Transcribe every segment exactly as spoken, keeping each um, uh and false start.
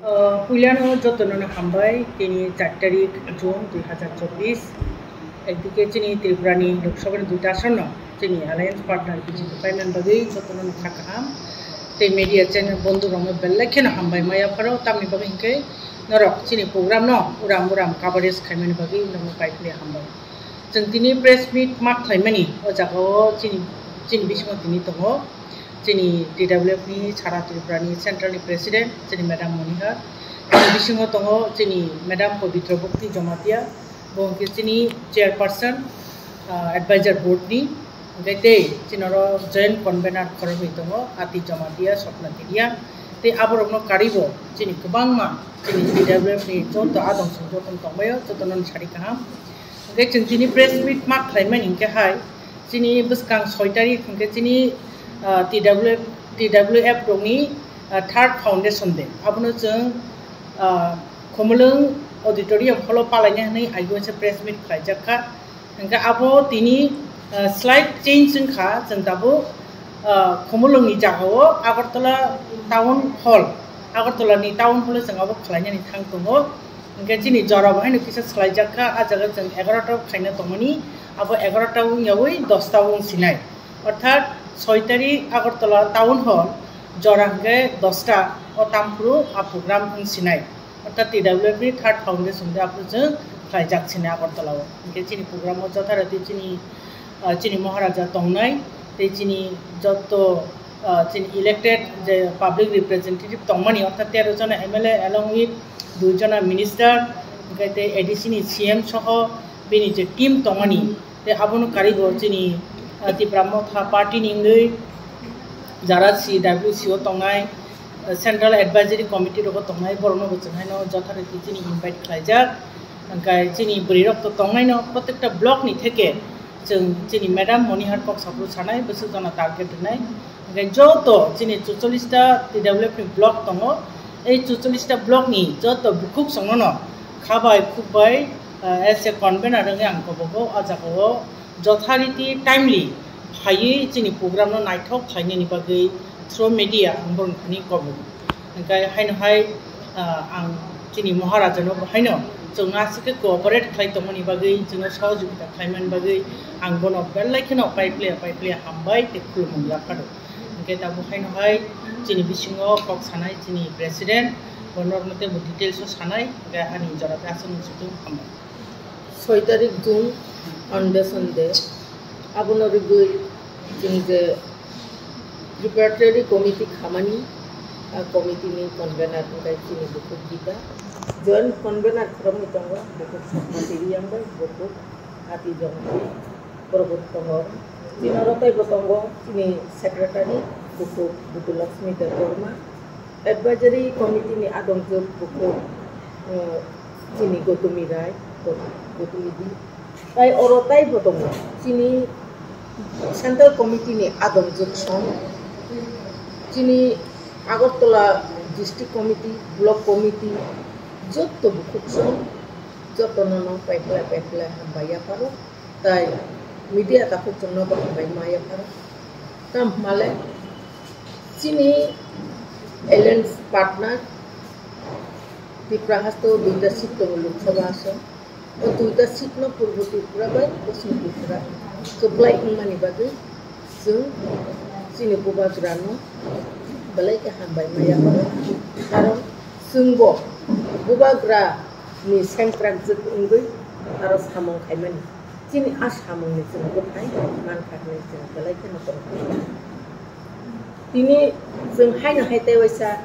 Puilano jotono no hambai, tini char tarik June dui hazar chobbish. Ekdike chini Tripura ni Lok Sabha ni duita asan no chini alliance partner B J P paimani bagwi jotono no kha kaham. Tei media channel bondhu rokno belai kheno hambai maya pharo, tamni bagwi hinkhe norok chini program no uram uram coverage khaimani bagwi norokno paipli hambai. Chwng tini press meet ma khlaimani o jagao chini, chini bisingo tini tongo. Chini T W F ni Sara Tripura ni Central ni President, chini Madam Monihar. Chini bisingo tongo chini Madam Pabitra Bhakti Jamatia, bo hwnkhe chini Chairperson, ah, Advisor Board ni, hwnkhe tei chini oro Joint Convener khoroknwi tongo, Ati Jamatia, Swapna Teria. Tei aborokno karwibo chini kwbangma chini T W F ni joto adong song joto tongbaio, jotono sari kaham. Hwnkhe chwng tini press meet ma khlaimani hwnkhe hai, chini bwskang soi tarik hwnkhe chini, ah, T W F, T W F rokni, ah, third foundation day. Abono chwng, ah, Khumulwng auditorium hall o palaina hwnwi aigo se press meet khlaijak kha. Hwnkhe abo tini, ah, slight change wngkha, chwng tabuk, ah, Khumulwngni jagao Agartala Town Hall, Agartala ni Town Hall o chwng abo khlainani thang tongo. Hwnkhe chini jora bo haino kisa swlaijak kha, ah jaga chwng egarota khaina tongmani, abo egarota wngyawi dosta wng sinai. Orthat soi tarik Agartala Town Hall jora hwnkhe dosta o tamphuru a program wng sinai. Orthat T W F ni third foundation day aphuru chwng khlaijak sinai Agartala o. Hwnkhe chini program o jotharathi chini, ah, chini Maharaja tongnai, tei chini jotto, ah, chini elected je public representative tongmani, orthat tero jona M L A along with dui jona minister, hwnkhe tei A D C ni C M soho bini je team tongmani, tei abono karwi bo chini, ah, Tipra Motha party ni wngwi jara C W C o tongnai, ah, Central Advisory Committee rogo tongnai, borokno bo chwng haino jotharathi chini invite khlaijak. Hwnkhe chini bwrwi rok to tongnaino, protekta block ni theke chwng chini Madam Monihar kok saphuru sanai, bwswk jona target rwnai. Hwnkhe joto chini chuchollis ta T W F ni block tongo, ei chuchollis ta block ni joto bukhuk songno no kha bai khuk bai, ah, as a convener wngwi ang kobogo o jagao jotharithi timely phaiwi chini program no naithok khlainani bagwi through media ang borokni thani kobogo. Hwnkhe haino hai, ah, ang chini Maharaja no bo haino chwng aswk khe cooperate khlai tongmani bagwi, chwngno sohojogita khlaimani bagwi ang bono belai kheno paipleya paipleya hambai tei khulumung yapharo. Hwnkhe tabuk haino hai chini bisingo kok sanai chini president, bo norokno teibo details o sanai, hwnkhe ani jora khe aswk nung sutwng hambai. Soi tarik June Foundation Day, abono rwgwi chwng je preparatory committee khamani, a committee ni convener wngkha chini bukhuk Gita, joint convener khoroknwi tongo, bukhuk Sokmati Riyang bai bukhuk Ati Jongti, borok bo tongo. Chini oro teibo tongo chini secretary bukhuk Butu Lakshmi Debbarma, advisory committee ni adongjwk bukhuk, eh, chini Gotumi Rai, Go-, Gotumi Di. Tai oro taibo tongo chini central committee ni adongjwk song, chini Agartala district committee, block committee, jotto bukhuk song, jotto nono paiphlai paiphlai hambai yapharo. Tai media takhuk chwngno bo hambai ma yapharo. Tamo hwnmale chini alliance partner Tripura haste o duita seat tongo Lok Sabha ason. O duita seat no Purbo Tripura bai Poschim Tripura kwplai wngmani bagwi chwng chini bubagra no belai khe hambai ma yapharo. Karon chwngbo bubagra ni sengkrak jwk wngwi aro samung khaimani. Chini a samungni chwng bwthai mankha hwnwi chwng belai kheno tongkha. Tini chwng haino hai tei waisa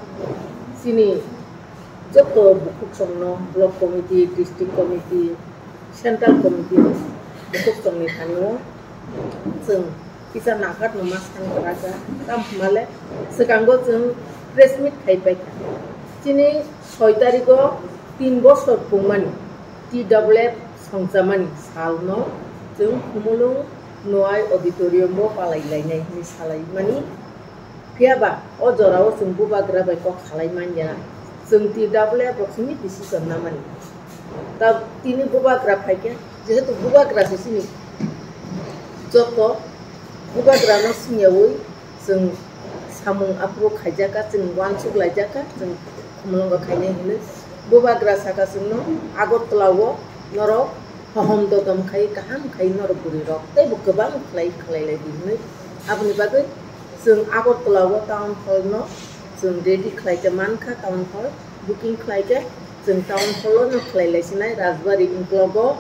chini joto bukhuk songno block committee, district committee, central committee bukhuk songni thani o chwng kisa naharno ma san kwrwkha. Tamo hwnmale swkango chwng press meet khai paikha. Chini soi tarigo tin bosor pungmani T W F songchamani salno chwng Khumulwng Noai Auditorium-o palai lainai hwnwi salaimani. Phiya ba o jorao chwng bubagra bai kok salai man ya, chwng T W F rok simi decision namani. Ta tini bubagra phai khe, jehetu bubagra se sini joto bubagra no singyaui chwng samung aphuru khaijak kha, chwng uansuk laijak kha, chwng Mulungo khainai hinwi bubagra saka chwngno Agartala o norok hohom dodom khai kaham khai norok bwrwi rok teibo kwbang khlai khlai lai di hinwi. Aboni bagwi chwng Agartala o town hall no chwng ready khlai khe mankha, town hall booking khlai khe chwng town hall o no khlai lai sinai Rajbari uklogo.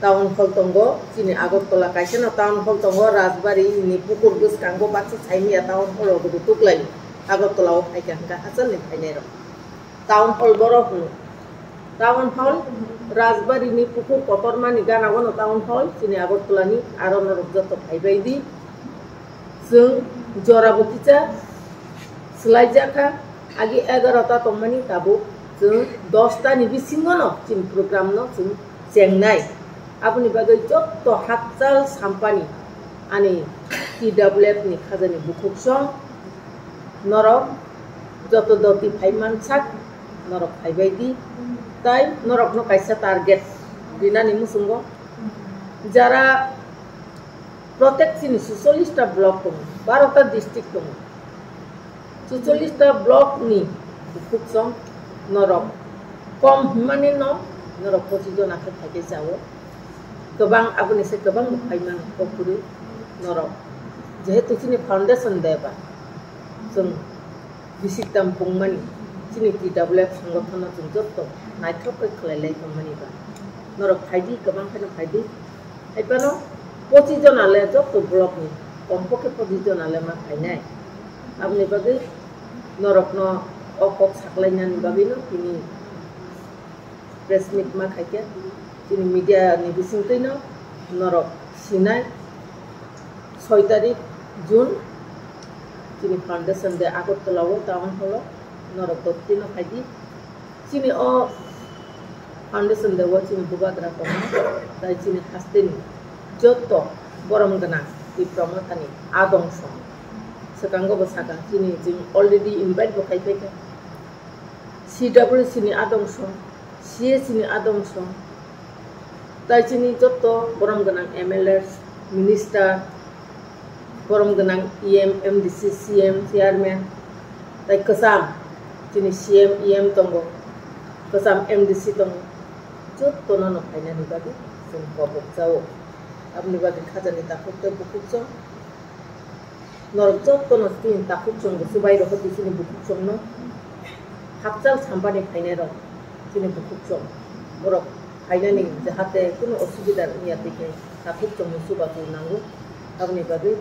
Town hall tongo, chini Agartala kaisa no town hall tongo, Rajbari ni pukur bwskango baksa saimanya town hall rok bo tuklai Agartala o phaikha hwnkha hachal ni phainai rok. Town hall borok hwno. Town hall Rajbari ni pukur kotorma ni gana o no town hall chini Agartala ni aro norok joto phaibai di. Chwng jora bo kisa swlaijakha, agi egarota tongmani tabuk chwng dosta ni bisingo no chini program no chwng chengnai. Aboni bagwi joto hakchal sampani ani T W F ni khajani bukhuk song norok joto doti phai mansak norok phaibai di, tai norokno kaisa target rinani muchungo jara Protek chini suchollis ta block tongo, baro ta district tongo. Suchollis ta block ni bukhuk song norok kom hwnmani no norok pochis jona khe phaikhe chao. Kwbang aboni se kwbang bo phai mano kok kwrwi norok. Jehetu chini foundation day ba chwng bisik tam pungmani chini T W F songothono chwng joto naithok khe khlai lai tongmani ba. Norok phaidi, kwbang kheno phaidi. Hai phano pochis jona le joto block ni, kom pokhe pochis jona le ma phainai. Aboni bagwi norokno o kok saklainani bagwino tini press meet ma khaikha. Chini media ni bisingtwino norok sinai soi tarik June chini foundation day Agartala o town hall o norok doktino phaidi. Chini o foundation day o chini bubagra tongo, tai chini hasteni joto borom gwnang Tipra Mothani adong song. Swkango bo saka chini chwng already invite bo khai phaikha. C W C ni adong song, C A C ni adong song, tai chini joto borom gwnang M L A, minister, borom gwnang E M, M D C, C M, chairman, tai kwcham chini C M, E M tongo, kwcham M D C tongo, jotono no phainani bagwi chwng kobok chao. Aboni bagwi khajani takhuk tei bukhuk chwng norok jotono chini takhuk chwng bo chubai rokho di chini bukhuk chwngno. Hakchal sampani phainai rok chini bukhuk chwng borok phainani jahate kunu osubida wngya tei khe takhuk chwngno chubachu nango. Aboni bagwi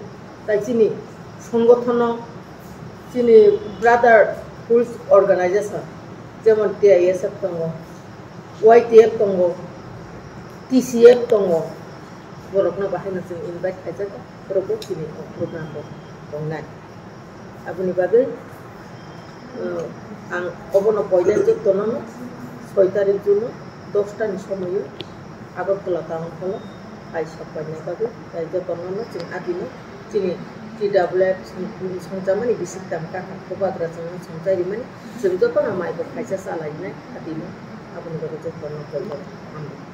tai chini songothono chini brotherhood organization jemon T I S F tongo, Y T F tongo, T C F tongo, borokno bahaino chwng invite khaijak, borokbo chini o program bo tongnai. Aboni bagwi, uh, ang obono poila jotono soi tarik June o dosta ni somoio Agartala town hall o hai sok painai bagwi, tai jotono no chwng adino chini T W F songchamani bisik tam kaka bubagra chwngno songchai rimani, chwng jotono mai bo khaisa chalainai adino, aboni bagwi jotono poila hambai.